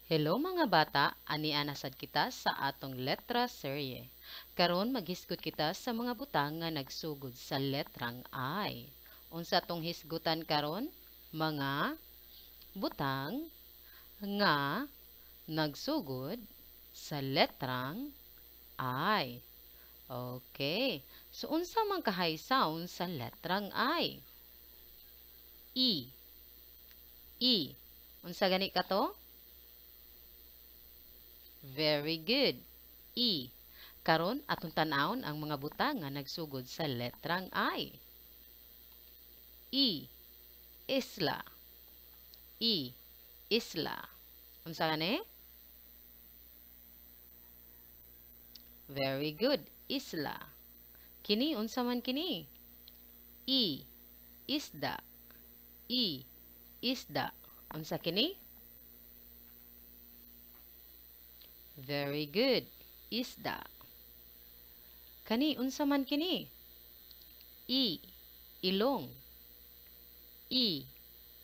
Hello mga bata, ania na sad kita sa atong letra serye. Karon maghisgot kita sa mga butang nga nagsugod sa letrang I. Unsa tong hisgutan karon? Mga butang nga nagsugod sa letrang I. Okay. So unsa man kahay sound sa letrang I? E. E. Unsa gani kato? Very good. E. Karon atong tan-awon ang mga butang nga nagsugod sa letrang I. E. Isla. E. Isla. Unsa gani? Very good. Isla. Kini unsa man kini? E. Isda. E. Isda. Unsa kini? Very good. Isda. Kani unsa man kini? E. Ilong. E.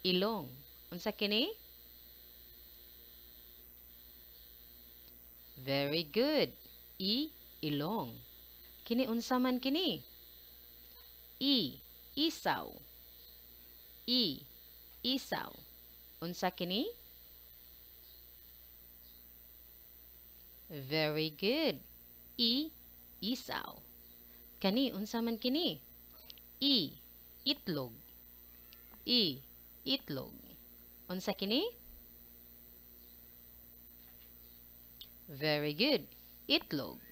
Ilong. Unsa kini? Very good. E. Ilong. Kini unsa man kini? E. Isaw. E. Isaw. Unsa kini? Very good. E. Isaw. Kani unsa man kini? E. Itlog. E. Itlog. Unsa kini? Very good. Itlog.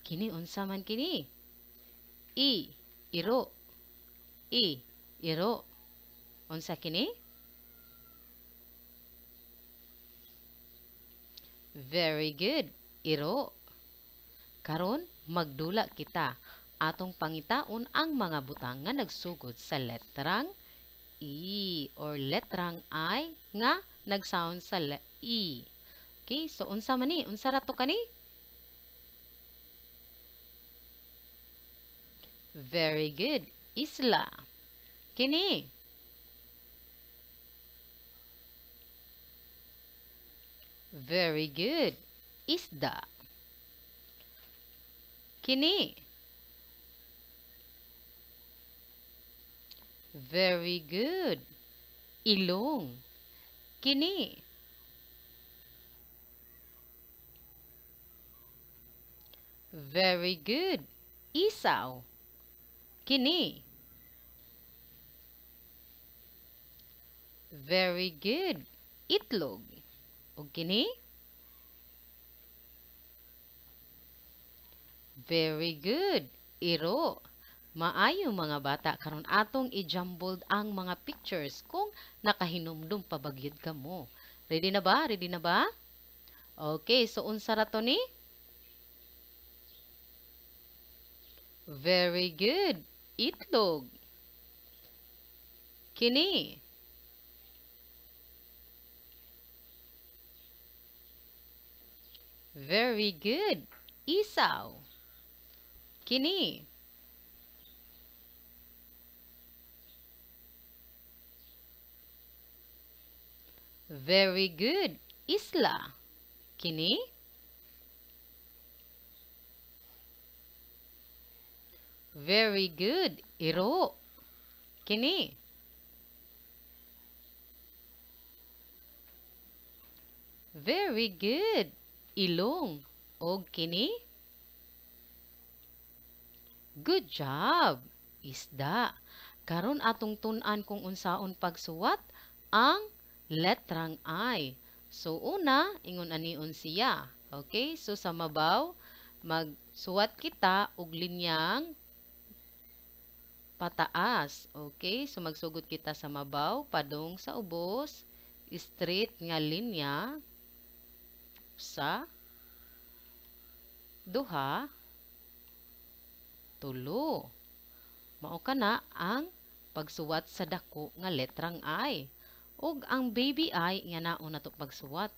Kini unsa man kini? E. Iro. E. Iro. Unsa kini? Very good. Iro. Karon magdula kita. Atong pangitaon ang mga butang nga nagsugod sa letrang E or letrang I nga nagsound sa E. Okay, so unsa man ni? Unsa ra to kani? Very good. Isla. Kini. Very good. Isda. Kini. Very good. Ilong. Kini. Very good. Isaw. Kini. Very good. Itlog. Og kini? Very good. Iro. Maayo mga bata, karon atong i-jumbled ang mga pictures kung nakahinumdum pa ba gyud kamo. Ready na ba? Ready na ba? Okay, so unsa ra to ni? Very good. Itlog. Kini. Very good. Isaw. Kini. Very good. Isla. Kini. Very good. Iro. Kini. Very good. Ilong. Og kini. Good job. Isda. Karon atong tun-an kung unsaon pagsuwat ang letrang I. So una, ingon anion siya. Okay? So sa mabaw, magsuwat kita og linyang pataas. Okay? So magsugod kita sa mabaw, padung sa ubos, straight nga linya sa duha, tulo. Mao kana ang pagsuwat sa dako nga letrang I. Ug ang baby I nga naon nato pagsuwat.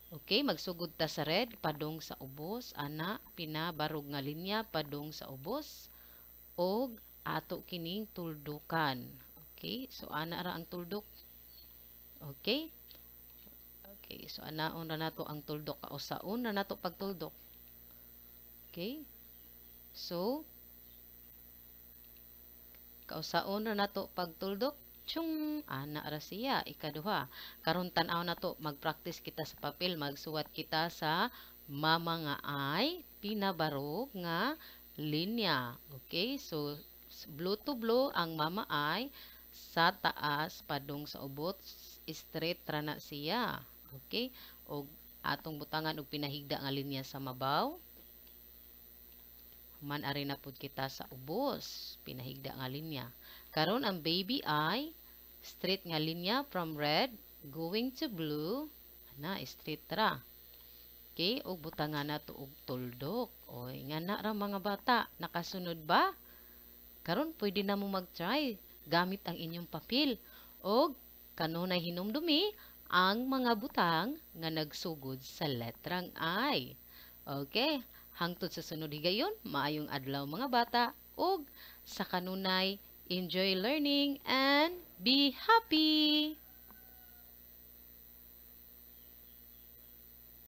Okay, magsugod ta sa red padung sa ubos, ana pinabarog nga linya padung sa ubos ug ato kining tuldukan. Okay, so ana ra ang tuldok. Okay. Okay, So anaon ra nato ang tuldok, kausaon ra nato pagtuldok. Okay? So kausaon ra nato pagtuldok. Chung, ana ra siya, ikaduha. Karon tan-aw nato, magpractice kita sa papel, magsuwat kita sa mama nga I, pinabarog nga linya. Okay? So blue to blue ang mama I, sa taas padung sa ubot, straight ra na siya. Okay? Og atong butangan og pinahigda nga linya sa mabaw. Human ari na pud kita sa ubos, pinahigda nga linya. Karon ang baby I, straight nga linya from red going to blue, ana straight ra. Okay, og butangan nato og tuldok. Oy, nga na ra, mga bata, nakasunod ba? Karon pwede na mo mag-try gamit ang inyong papel. Og kanunay hinumdumi ang mga butang nga nagsugod sa letrang I. Okay, hangtod sa sunod higayon, maayong adlaw, mga bata, ug sa kanunay, enjoy learning and be happy.